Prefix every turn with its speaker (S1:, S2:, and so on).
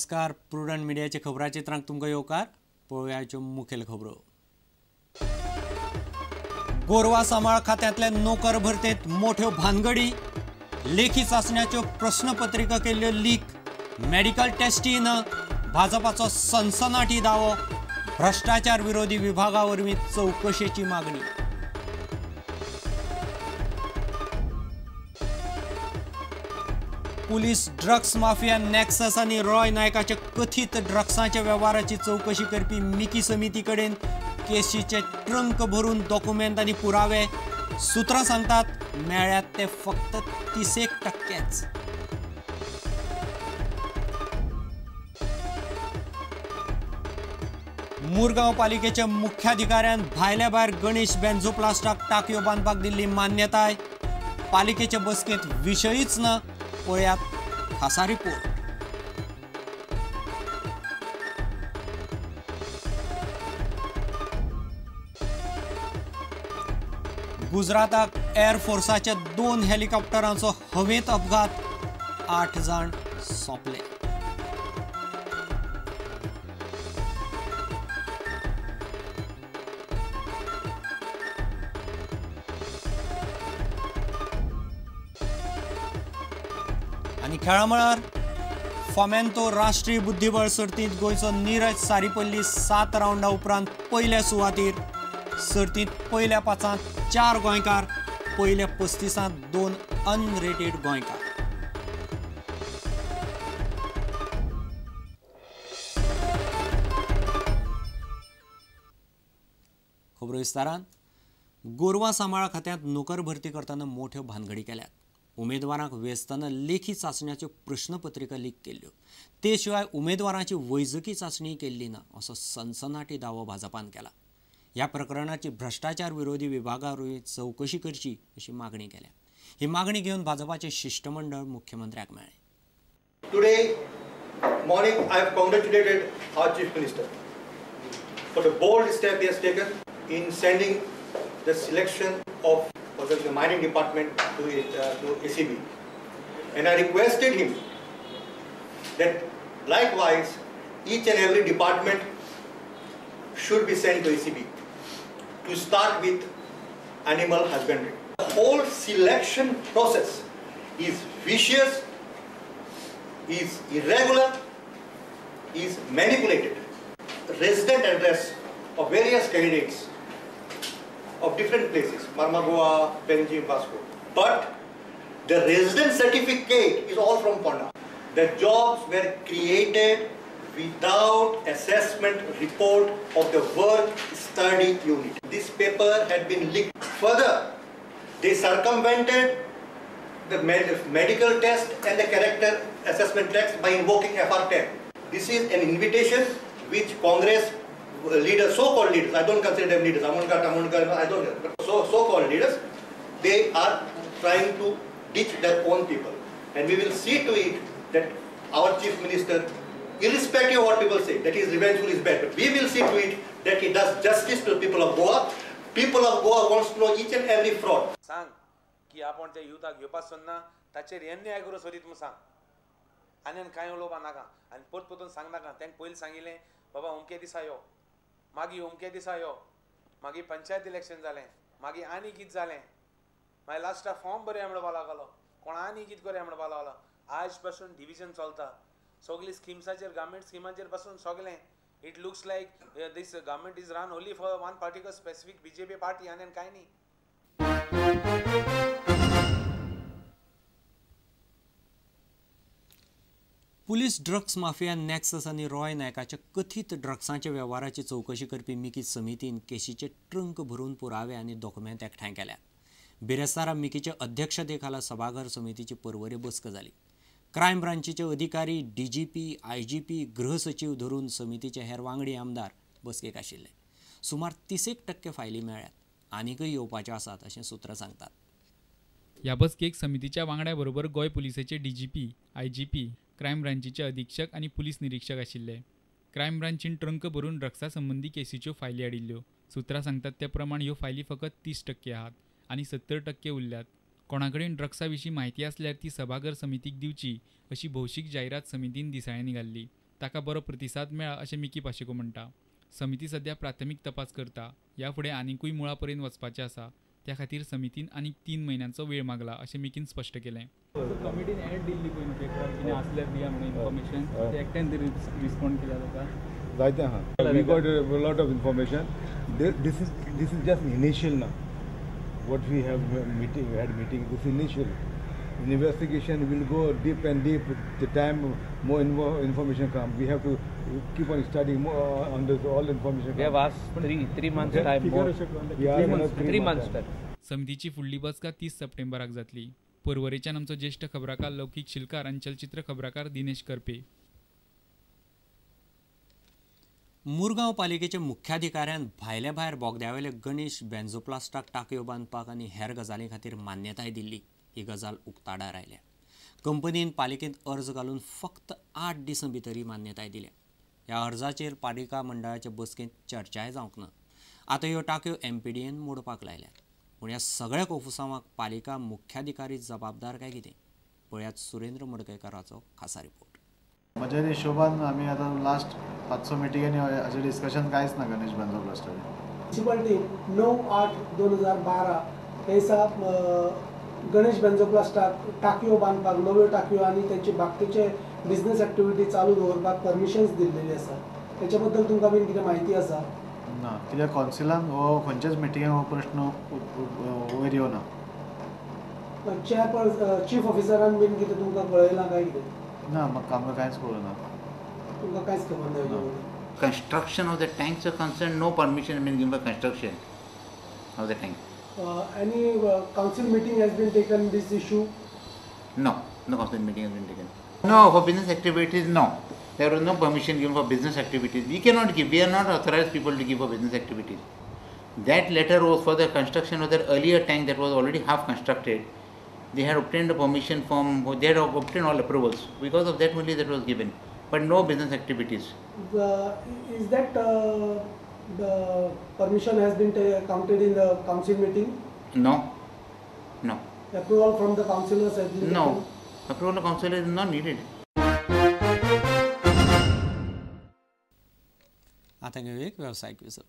S1: नमस्कार, प्रुडंट मिडियाचे खबराचित्रांक तुमकां येवकार. पळोवया मुखेल खबरो. गोरवा सांबाळ खात्यांतल्या नोकर भरतेंत मोठ्यो भानगडी, लेखी चाचण्याच्यो प्रश्नपत्रिका केल्ल्यो लीक, मेडिकल टेस्टी ना, भाजपाचो सनसनाटी दावो, भ्रष्टाचार विरोधी विभागा वरवीं चवकशेची मागणी. पुलीस ड्रग्स माफिया नॅक्सस आनी रॉय नायकाच्या कथीत ड्रग्सांच्या वेव्हाराची चवकशी करपी मिकी समिती कडेन केशीचे ट्रंक भरून डॉक्युमेंट आनी पुरावे. सूत्रां सांगतात मेळ्ळ्यात ते फक्त 30%. मुरगांव पालिकेच्या मुख्याधिकाऱ्यान भायल्या भायर गणेश बेंझोप्लास्टाक टाकयो बांदपाक दिल्ली मान्यताय. पालिकेचे बसकेंत विशयच ना. पळयात खासा रिपोर्ट. गुजराताक एअरफोर्साच्या 2 हेलिकॉप्टरांचो हवेंत अपघात, 8 जाण सोंपले. आनी खेळामळार फोमेंतो राष्ट्रीय बुद्धिबळ सर्तींत गोंयचो नीरज सारीपल्ली 7 रावंडा उपरांत पयल्या सुवातीर. सर्तींत पयल्या 5 4 गोंयकार, पयल्या 35 2 अनरेटेड गोंयकार. खबरो विस्तारान. गोरवां सांबाळ खात्यांत नोकर भरती करतना मोठ्यो भानगडी केल्यात. उमेदवारांक वेंचतना लेखी चाचण्याच्यो प्रश्नपत्रिका लीक केल्ल्यो, ते शिवाय उमेदवारांची वैजकी चाचणी केल्ली ना असो सनसनाटी दावो भाजपान केला. ह्या प्रकरणाची भ्रष्टाचार विरोधी विभागा वरवीं चवकशी करची अशी मागणी केल्या. ही मागणी घेवन भाजपाचे शिष्टमंडळ मुख्यमंत्र्याक मेळ्ळें.
S2: Today morning I have congratulated our Chief Minister for the bold step he has taken in sending the selection of the mining department to ACB, and I requested him that likewise each and every department should be sent to ACB to start with animal husbandry. The whole selection process is vicious, is irregular, is manipulated. Resident address of various candidates of different places, Marmagoa, Penjim, Vasco. But the resident certificate is all from Ponda. The jobs were created without assessment report of the work study unit. This paper had been leaked. Further, they circumvented the medical test and the character assessment test by invoking FR10. This is an invitation which Congress leaders, so-called leaders, I don't consider them leaders, Amonkar, Tamonkar, I don't know, but so-called leaders, they are trying to ditch their own people. And we will see to it that our Chief Minister, irrespective of what people say, that he is revengeful is bad, but we will see to it that he does justice to the people of Goa. People of Goa wants to know each and every fraud.
S3: सांग की आपण त्या युथाक घेवपाक सोदना ताचेर अन्याय करूं सोदीत म्हूण सांग, आनी कांय उलोवपा नाका आनी परत परतून सांग नाका. तांकां पयलीं सांगिल्लें बाबा अमके दिसा यो, मागीर अमके दिसा यो, मागीर पंचायत इलेक्शन जालें, मागीर आनी कितें जालें, मागीर लास्टाक फॉर्म बरया म्हणपाक लागलो, कोण आनी कितें करया म्हणपाक लागलो. आयज पासून डिविजन चलता सगळी स्किम्साचेर, गव्हर्मेंट स्किमाचेर पासून सगळें. It looks like this government is run only for one particular specific BJP party, आनी कांय न्ही.
S1: पुलीस ड्रग्स माफिया नॅक्सस आनी रॉय नायकाच्या कथीत ड्रग्सांच्या वेव्हाराची चवकशी करपी मिकी समितीन केशीचे ट्रंक भरून पुरावे आनी डॉक्युमेंट एकठांय केल्यात. बिरेस्तारा मिकीच्या अध्यक्षतेखाला सभाघर समितीची परवरी बसका जाली. क्रायम ब्रांचीचे अधिकारी, डीजीपी, आयजीपी, गृह सचीव धरून समितीचे हेर वांगडी आमदार बसकेक आशिल्ले. सुमार 30% फायली मेळ्ळ्यात, आनीकय येवपाच्यो आसात अशें सूत्रां सांगतात.
S4: ह्या बसकेक समितीच्या वांगड्या बरोबर गोंय पुलिसेचे डीजीपी, आयजीपी, क्रायम ब्रांचीचे अधीक्षक आनी पुलीस निरीक्षक आशिल्ले. क्रायम ब्रांचीन ट्रंक भरून ड्रग्सा संबंदी केसीच्यो फायली हाडिल्ल्यो. सूत्रां सांगतात ते प्रमाण ह्यो फायली फकत 30% आहात आनी 70% उरल्यात. कोणाकडेन ड्रग्सा विशीं म्हायती आसल्यार ती सभाघर समितीक दिवची अशी भौशीक जायरात समितीन दिसाळ्यांनी घाल्ली. ताका बरो प्रतिसाद मेळ्ळा अशें मिकी पाशेको म्हणटा. समिती सध्या प्राथमीक तपास करता. ह्या फुडें आनिकूय मुळा पर्यंत वचपाचें आसा. त्या खातीर समितीन आनीक 3 म्हयन्यांचो वेळ मागला अशें मिकीन स्पश्ट केलें. कमिटीन एड दिल्ली पळय न्हू पेपरार कितें आसल्यार दिया म्हणून इन्फॉर्मेशन, ते एकट्यान रिस्पॉन्ड केला ताका
S5: जायते आहा. We got a lot of information. This is just initial now. What we have meeting, we had meeting, this initial investigation will go deep and deep. The time more information come, we have to keep on studying more on this all information.
S6: We have asked three months time more.
S5: Yeah, 3 months time.
S4: समितीची फुडली बसका 30 सप्टेंबराक जातली. पर्वरेच्यान आमचो ज्येष्ठ खबराकार लौकीक शिलकार आनी चलचित्र खबराकार दिनेश करपे.
S1: मुरगांव पालिकेच्या मुख्याधिकाऱ्यान भायले भायर बोगद्यावेले गणेश बेंझोप्लास्टाक टाकयो बांदपाक आनी हेर गजालीं खातीर मान्यताय दिल्ली ही गजाल उक्ताडार आयल्या. कंपनीन पालिकेंत अर्ज घालून फक्त 8 दिसां भितर ही मान्यताय दिल्या. ह्या अर्जाचेर पालिका मंडळाचे बसकेंत चर्चाय जावंक ना. आतां ह्यो टाकयो एमपीडीएन मोडपाक लायल्यात. पूण ह्या सगळ्या कोफुसांवाक पालिका मुख्याधिकारी जबाबदार काय कितें, पळयात सुरेंद्र मडकयकाराचो खासा रिपोर्ट.
S7: म्हज्या हिशोबान आमी आतां लास्ट 5-6 मिटिंगांनी हाजें डिस्कशन कांयच ना गणेश बेंझोप्लास्टाचेर.
S8: म्युनिसिपालिटीन 9/8/2012 हे दिसा गणेश बेंझोप्लास्टाक टाकयो बांदपाक, नव्यो टाकयो आनी तेंचे बाकीचे बिजनेस एक्टिविटी चालू दवरपाक परमिशन्स दिल्लेली आसा. तेच्या बद्दल तुमकां बीन कितें म्हायती आसा?
S7: ना, कित्याक कौन्सिलान हो खंयच्याच मिटिंगेक हो प्रश्न वयर येवना.
S8: चीफ ऑफिसरान बीन कितें तुमकां कळयलां काय कितें?
S7: ना, म्हाका आमकां कांयच खबर ना.
S8: तुमकां कांयच खबर ना.
S9: Construction of the tanks are concerned, no permission has been given for construction of the tank.
S8: Any council meeting has been taken this issue?
S9: No, no council meeting has been taken. No, for business activities, no. There was no permission given for business activities. We cannot give, we are not authorized people to give for business activities. That letter was for the construction of their earlier tank that was already half constructed. They had obtained a permission from, they had obtained all approvals. Because of that only that was given, but no business activities.
S8: Is that the permission has been counted in the council meeting?
S9: No, no.
S8: Approval from the councillors has been
S9: No,
S8: taken?
S9: Approval of councillors is not needed.
S1: आता घेऊया एक व्यावसायिक विसव.